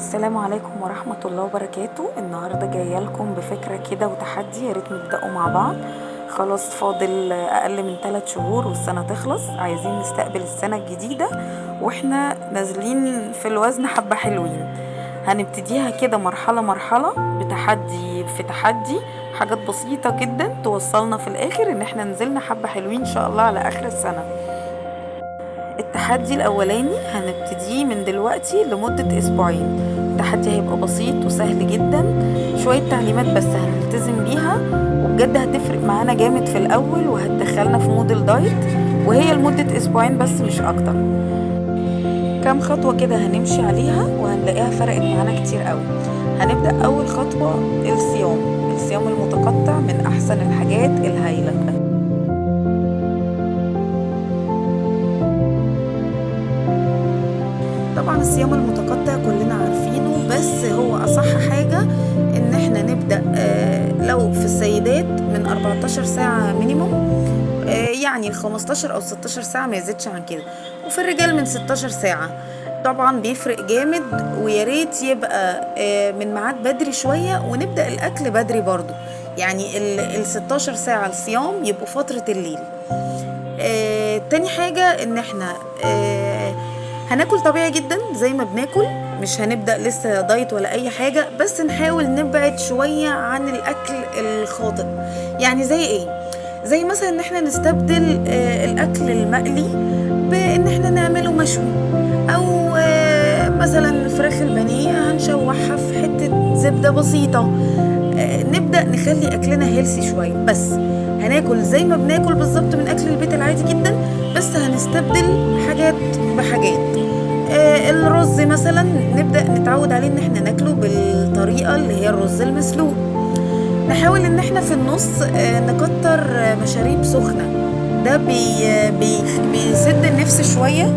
السلام عليكم ورحمة الله وبركاته. النهاردة جاية لكم بفكرة كده وتحدي، يا ريت نبدأه مع بعض. خلاص فاضل أقل من 3 شهور والسنة تخلص، عايزين نستقبل السنة الجديدة واحنا نازلين في الوزن حبة حلوين. هنبتديها كده مرحلة مرحلة، بتحدي في تحدي، حاجات بسيطة جدا توصلنا في الآخر إن احنا نزلنا حبة حلوين إن شاء الله على آخر السنة. التحدي الأولاني هنبتديه من دلوقتي لمدة أسبوعين. التحدي هيبقى بسيط وسهل جدا، شوية تعليمات بس هنلتزم بيها وبجد هتفرق معانا جامد في الأول وهتدخلنا في mood ال diet، وهي لمدة أسبوعين بس مش أكتر. كام خطوة كده هنمشي عليها وهنلاقيها فرقت معانا كتير قوي. هنبدأ أول خطوة الصيام، الصيام المتقطع من أحسن الحاجات الهايلة. طبعا الصيام المتقطع كلنا عارفينه، بس هو أصح حاجة إن احنا نبدأ لو في السيدات من 14 ساعة minimum، يعني 15 أو 16 ساعة ما يزيدش عن كده، وفي الرجال من 16 ساعة. طبعا بيفرق جامد، ويا ريت يبقى من ميعاد بدري شوية ونبدأ الأكل بدري برضو، يعني ال 16 ساعة الصيام يبقوا فترة الليل. تاني حاجة إن احنا هناكل طبيعي جدا زي ما بناكل، مش هنبدأ لسه دايت ولا أي حاجة، بس نحاول نبعد شوية عن الأكل الخاطئ. يعني زي إيه؟ زي مثلا إن احنا نستبدل الأكل المقلي بإن احنا نعمله مشوي، أو مثلا فراخ البانيه هنشوحها في حتة زبدة بسيطة. نبدأ نخلي أكلنا healthy شوية، بس هناكل زي ما بناكل بالظبط من أكل البيت العادي جدا، بس هنستبدل حاجات بحاجات. الرز مثلا نبدأ نتعود عليه ان احنا ناكله بالطريقة اللي هي الرز المسلوق. نحاول ان احنا في النص نكتر مشاريب سخنة، ده بيسد النفس شوية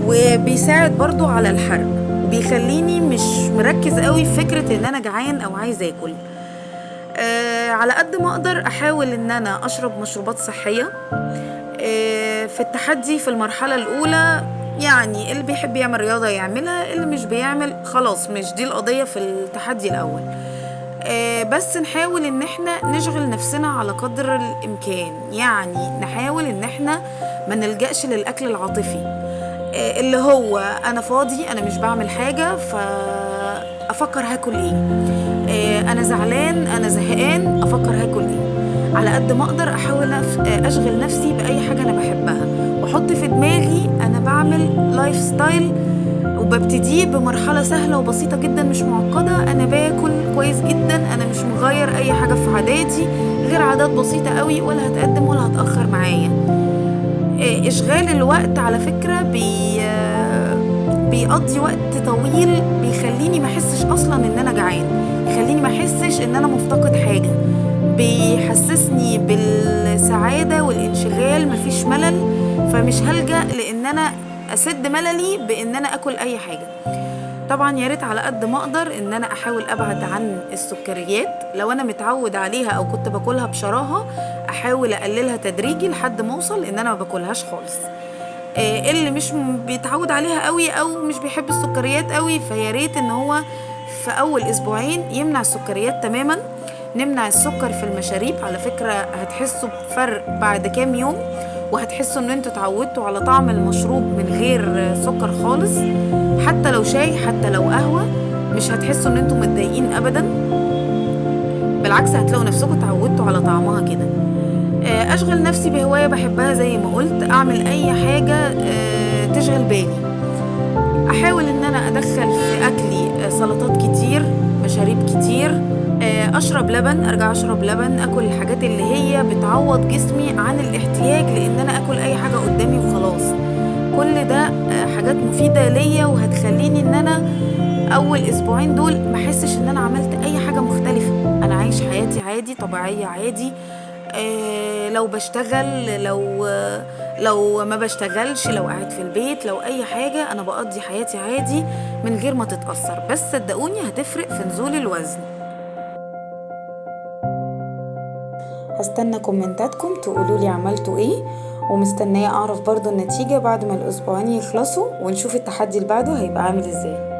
وبيساعد برضو على الحرق، وبيخليني مش مركز قوي في فكرة ان انا جعان او عايز اكل. على قد ما اقدر احاول ان انا اشرب مشروبات صحية. في التحدي في المرحلة الاولى يعني اللي بيحب يعمل رياضة يعملها، اللي مش بيعمل خلاص مش دي القضية في التحدي الأول. بس نحاول ان احنا نشغل نفسنا على قدر الامكان، يعني نحاول ان احنا ما نلجأش للأكل العاطفي، اللي هو انا فاضي انا مش بعمل حاجة فأفكر هاكل ايه، انا زعلان انا زهقان افكر هاكل ايه. على قد ما اقدر احاول اشغل نفسي باي حاجة انا بحبها، واحط في دماغي انا بعمل lifestyle وببتديه بمرحلة سهلة وبسيطة جدا مش معقدة. انا باكل كويس جدا، انا مش مغير اي حاجة في عاداتي غير عادات بسيطة قوي، ولا هتقدم ولا هتاخر معايا. اشغال الوقت على فكرة بيقضي وقت طويل، بيخليني ما احسش اصلا ان انا جعان، يخليني ما احسش ان انا مفتقد حاجة، بيحسسني بالسعادة والانشغال، مفيش ملل، فمش هلجأ لان انا اسد مللي بان انا اكل اي حاجة. طبعا يا ريت على قد ما اقدر ان انا احاول ابعد عن السكريات، لو انا متعود عليها او كنت باكلها بشراهة احاول اقللها تدريجي لحد ما اوصل ان انا ما باكلهاش خالص. اللي مش بيتعود عليها قوي او مش بيحب السكريات قوي، فيا ريت ان هو في اول اسبوعين يمنع السكريات تماما. نمنع السكر في المشاريب، على فكرة هتحسوا بفرق بعد كام يوم، وهتحسوا ان انتوا اتعودتوا على طعم المشروب من غير سكر خالص، حتى لو شاي حتى لو قهوة مش هتحسوا ان انتوا متضايقين ابدا، بالعكس هتلاقوا نفسكم اتعودتوا على طعمها كده. اشغل نفسي بهواية بحبها زي ما قلت، اعمل اي حاجة تشغل بالي. احاول ان انا ادخل في اكلي سلطات كتير، مشاريب كتير، اشرب لبن، ارجع اشرب لبن، اكل الحاجات اللي هي بتعوض جسمي عن الاحتياج لان انا اكل اي حاجة قدامي وخلاص. كل ده حاجات مفيدة ليا وهتخليني ان انا اول اسبوعين دول ما احسش ان انا عملت اي حاجة مختلفة. انا عايش حياتي عادي، طبيعية عادي، لو بشتغل، لو ما بشتغلش، لو قاعد في البيت، لو اي حاجة، انا بقضي حياتي عادي من غير ما تتأثر، بس صدقوني هتفرق في نزول الوزن. هستنى كومنتاتكم تقولوا لي عملتوا ايه، ومستنية اعرف برضو النتيجة بعد ما الاسبوعين يخلصوا، ونشوف التحدي اللي بعده هيبقى عامل ازاي.